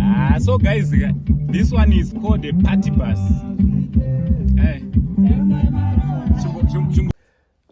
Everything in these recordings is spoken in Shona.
Ah, so guys, this one is called a party bus. Eh.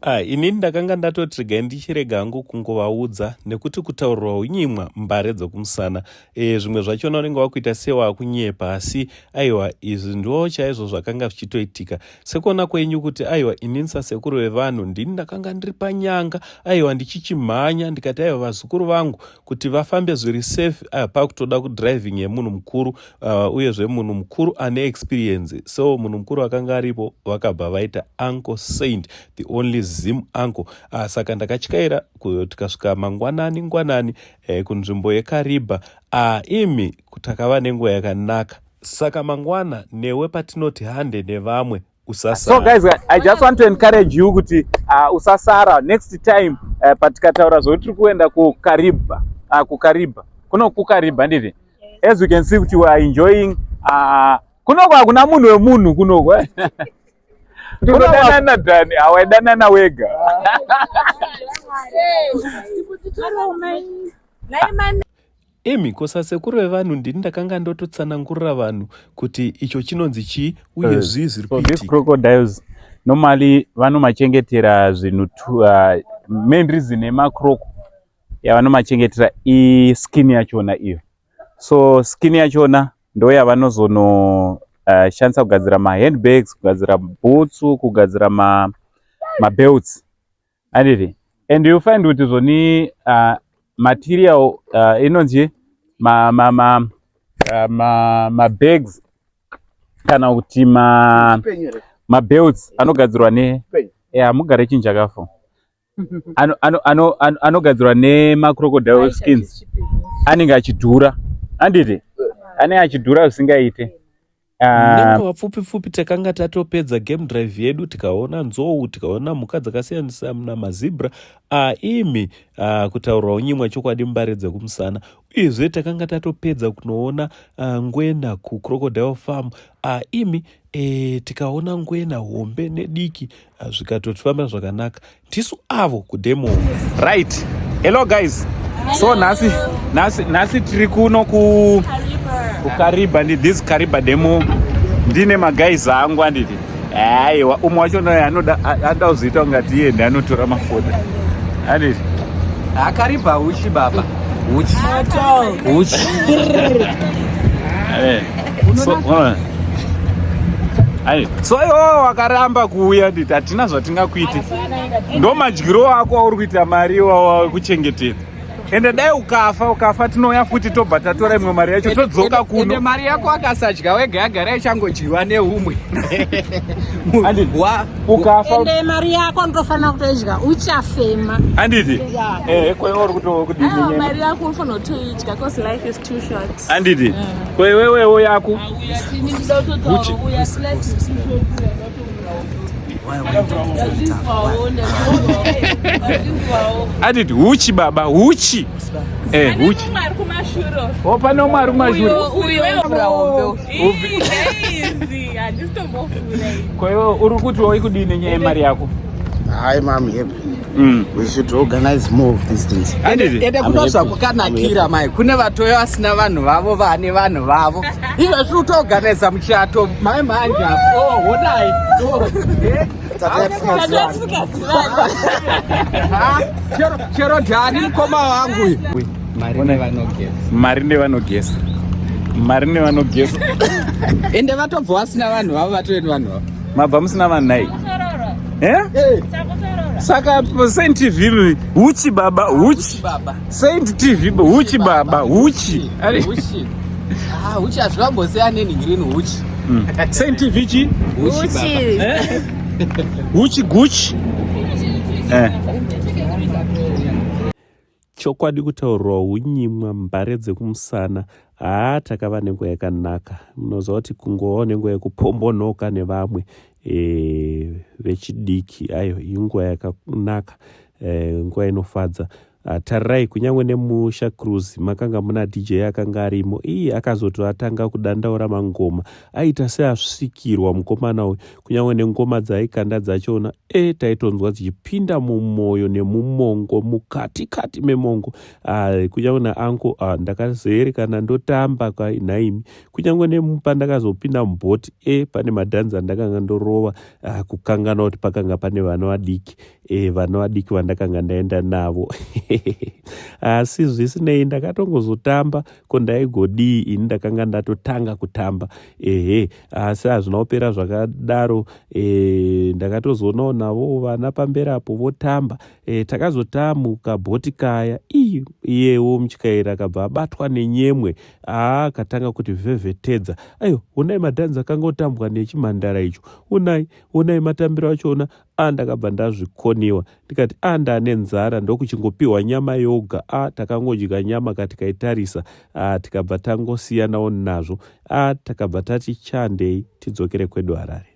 Ah, inini ndakanga ndatoti regai ndichirega hangu kungovaudza nekuti kutaurirwa unyimwa mbare dzokumusana e, zvimwe zvachona unenge wakuita sewakunyepa asi aiwa izvi ndo chaizvo zvakanga zvichitoitika sekuona kwenyu kuti aiwa inini sasekuru vevanhu ndini ndakanga ndiri panyanga aiwa ndichichimhanya ndikati aiwa vazukuru vangu kuti vafambe zviri safe uh, pakutoda kudriving yemunhu mukuru uh, uyezve munhu mukuru ane experience so munhu mukuru akanga aripo vakabva vaita uncle Saint the only Zim uncle uh, saka ndakatyaira tikasvika mangwanani ngwanani eh, kunzvimbo yeKariba uh, imi takava nenguva yakanaka saka mangwana newe patinoti hande nevamwe usasara. So guys, I just want to encourage you kuti usasara next time patikataura zvokuti tiri kuenda kuKariba, kuKariba. Kuno kuKariba nditi. As you can see kuti we are enjoying kunoko hakuna munhu wemunhu kunoko. Unodanana Dani, hawaidanana wega. Imi ko sasekuru vevanhu ndini ndakanga ndototsanangurira vanhu kuti icho chinonzi chii uye zvii zviri So these kuitika. crocodiles normally vanomachengetera zvinhu main reason yemacroco yavanomachengetera iskin yachona iyo. So skin yachona ndo yavanozono shandisa kugadzira mahandbags, kugadzira bhutsu, kugadzira mabelts. Anditi? And you find kuti zvoni material inonzi ma bags kana kuti mabelts anogadzirwa ne ya mugare chinhu chakafa anogadzirwa nemacrocodile skins anenge achidhura, anditi? Anenge achidhura zvisingaite. Nenguva pfupi pfupi takanga tatopedza game drive yedu, tikaona nzou, tikaona mhuka dzakasiyana siyana, mazibra imi kutaurwa unyimwa chokwadi mbare dzekumusana. Uyezve takanga tatopedza kunoona ngwena kucrocodile farm imi tikaona ngwena hombe nediki, zvikatotifambira zvakanaka. Tisu avo kudemo. Right, hello guys. So nhasi tiri kuno kuKariba ndi this Kariba demo. Ndine maguys angu, anditi? Aiwa, umwe wacho naye anoda kuzoita kungati iye ndi anotora mafoto, anditi? Akariba uchi baba, uchi uchi. So ai, so iwowo wakaramba kuuya, nditi hatina zvatingakuite. Ndo madyiro ako auri kuita mari iwawa ekuchengetedza. Ende dai ukafa tinouya futi, tobva tatora imwe mari yacho, todzoka Ende kuno. Mari yako akasadya wega yagara ichangodyiwa neumwe. Anditi? Ukafa Ende mari yako ndofanira kutoidya uchafema. Anditi? Yeah. Kwewe uri kutokudini? Ah, mari yako unofanira kutoidya because life is too short. Anditi? Kwewewewo yako Uchi. Uya, life is too short. Anditi? Huchi baba, huchi, huchi. Umwe ari kumashure. O, pane umwe ari kumashure. Uyo handisitombofura. Kwewe uri kuti waikudini nyaya yemari yako? Hi, I'm happy. We should organize more of these things. Anditi? Ende kuno zvakukanakira mai, kune vatoyo vasina vanhu vavo, vane vanhu vavo. Izvo zviri kutoorganiza muchato mai manje apo. Oh, honai. Oh, eh. Ah, chero Dhani mukoma wangu uyu. Mari nevanogeza. Mari nevanogeza, mari nevanogeza. Ende vatobva vasina vanhu vavo, vatoeni vanhu vavo. Mabva musina vanhu nai? Eh? Saka Saint TV, huchi baba, huchi. Baba. Saint TV, huchi baba, huchi. Huchi. Ah, huchi hazvingambosiyana nenhingirini huchi. Saint TV chi? Huchi baba. Huchi guchi, eh. Chokwadi kutaurirwa unyimwa mbare dzekumusana. Haa, takava nenguva yakanaka. Munoziva kuti kungovawo nenguva yekupombonoka nevamwe vechidiki, ayo inguva yakanaka, nguva inofadza. Ah, tarirai kunyange nemusha cruise makanga muna dj akanga arimo iye akazoto atanga kudandaura mangoma aita seasvikirwa mukomana uyu kunyange nengoma dzaaikanda dzachona e taitonzwa dzichipinda mumwoyo nemumongo mukati kati memongo ah, kunyange naanko ah, ndakazoerekana ndotamba nhaimi kunyange nepandakazopinda mubhoti e pane madhanzi andakanga ndorova ah, kukanganwa kuti pakanga pane vana vadiki e, vana vadiki vandakanga ndaenda navo asi zvisinei ndakatongozotamba ko ndaigodii ini ndakanga ndatotanga kutamba ehe asi hazvina kupera zvakadaro e, ndakatozoonawo navo vana pamberi apo votamba e, takazotamuka bhoti kaya iyewo mutyairi akabva abatwa nenyemwe aa akatanga kuti vhevhetedza ayo onai madhanzi akanga otambwa nechimhandara icho onai onai matambiro achona a ndakabva ndazvikoniwa ndikati a ndane nzara ndokuchingopiwa nyama yoga a takangodya nyama ka tikaitarisa a tikabva tangosiyanawo nazvo a takabva tati chandei tidzokere kwedu harare.